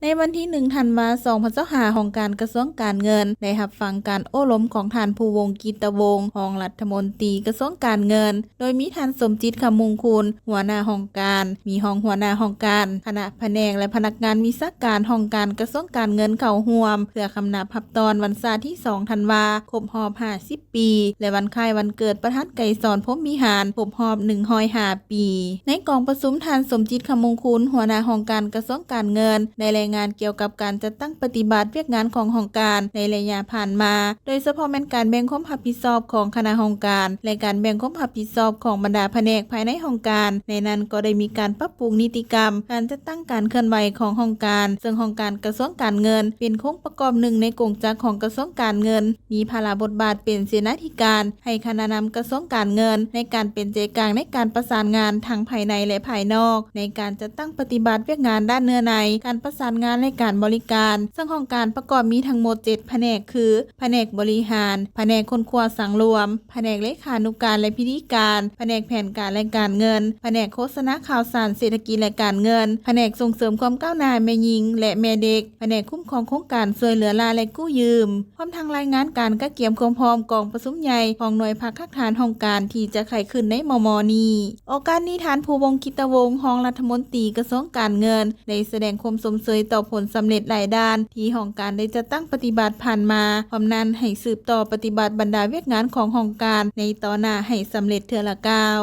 ໃນວັນທີໜຶ່ງ ທັນວາ ສອງພັນຊາວຫ້າ ຫ້ອງການກະຊວງການເງິນ ໄດ້ຮັບຟັງການໂອ້ລົມຂອງທ່ານ ພູວົງ ກິດຕະວົງ ຮອງລັດຖະມົນຕີກະຊວງການເງິນ, ໂດຍມີທ່ານ ສົມຈິດ ຄຳມຸງຄຸນ ຫົວໜ້າຫ້ອງການ, ມີຮອງຫົວໜ້າຫ້ອງການ, ຄະນະພະແນກ ແລະ ພະນັກງານວິຊາການຫ້ອງການກະຊວງການເງິນເຂົ້າຮ່ວມ ເພື່ອຄຳນັບຮັບຕ້ອນວັນຊາດທີສອງ ທັນວາ ຄົບຮອບຫ້າສິບ ປີ ແລະ ວັນຄ້າຍວັນເກີດປະທານໄກສອນ ພົມວິຫານ ຄົບຮອບໜຶ່ງຮ້ອຍຫ້າປີ. ໃນກອງປະຊຸມ ທ່ານ ສົມຈິດ ຄຳມຸງຄຸນ ຫົວໜ້າຫ້ອງການກະຊວງການເງິນ ໄດ້ລາຍງານກ່ຽວກັບການຈັດຕັ້ງປະຕິບັດວຽກງານຂອງຫ້ອງການໃນໄລຍະຜ່ານມາ, ໂດຍສະເພາະແມ່ນການແບ່ງຄວາມຮັບຜິດຊອບຂອງຄະນະຫ້ອງການ ແລະ ການແບ່ງຄວາມຮັບຜິດຊອບຂອງບັນດາພະແນກພາຍໃນຫ້ອງການ. ໃນນັ້ນກໍໄດ້ມີການປັບປຸງນິຕິກຳການຈັດຕັ້ງການເຄື່ອນໄຫວຂອງຫ້ອງການ, ເຊິ່ງຫ້ອງການກະຊວງການເງິນເປັນໂຄງປະກອບໜຶ່ງໃນກົງຈັກຂອງກະຊວງການເງິນ, ມີພາລະບົດບາດເປັນເສນາທິການ ໃຫ້ຄະນະນຳກະຊວງການເງິນ ໃນການເປັນໃຈກາງໃນການປະສານງານທັງພາຍໃນ ແລະ ພາຍນອກ ໃນການຈັດຕັ້ງປະຕິບັດວຽກງານດ້ານເນື້ອໃນ, ການປະສານງານ ແລະ ການບໍລິການ. ເຊິ່ງຫ້ອງການປະກອບມີທັງໝົດເຈັດພະແນກ ຄື ພະແນກບໍລິຫານ, ພະແນກຄົ້ນຄວ້າສັງລວມ, ພະແນກເລຂານຸການ ແລະ ພິທີການ, ພະແນກແຜນການ ແລະ ການເງິນ, ພະແນກໂຄສະນາຂ່າວສານເສດຖະກິດ ແລະ ການເງິນ, ພະແນກສົ່ງເສີມຄວາມກ້າວໜ້າແມ່ຍິງ ແລະ ແມ່ເດັກ, ພະແນກຄຸ້ມຄອງໂຄງການຊ່ວຍເຫຼືອລ້າ ແລະ ກູ້ຢືມ. ພ້ອມທັງລາຍງານການກະກຽມຄວາມພ້ອມກອງປະຊຸມໃຫຍ່ຂອງໜ່ວຍພັກຮາກຖານຫ້ອງການທີ່ຈະໄຂຂຶ້ນໃນມໍ່ໆນີ້. ໂອກາດນີ້ ທ່ານ ພູວົງ ກິດຕະວົງ ຮອງລັດຖະມົນຕີກະຊວງການເງິນ ໄດ້ສະແດງຄວາມຊົມເຊີຍຕໍ່ຜົນສຳເລັດຫຼາຍດ້ານທີ່ຫ້ອງການໄດ້ຈັດຕັ້ງປະຕິບັດຜ່ານມາ, ພ້ອມນັ້ນໃຫ້ສືບຕໍ່ປະຕິບັດບັນດາວຽກງານຂອງຫ້ອງການໃນຕໍ່ໜ້າໃຫ້ສຳເລັດເທື່ອລະກ້າວ.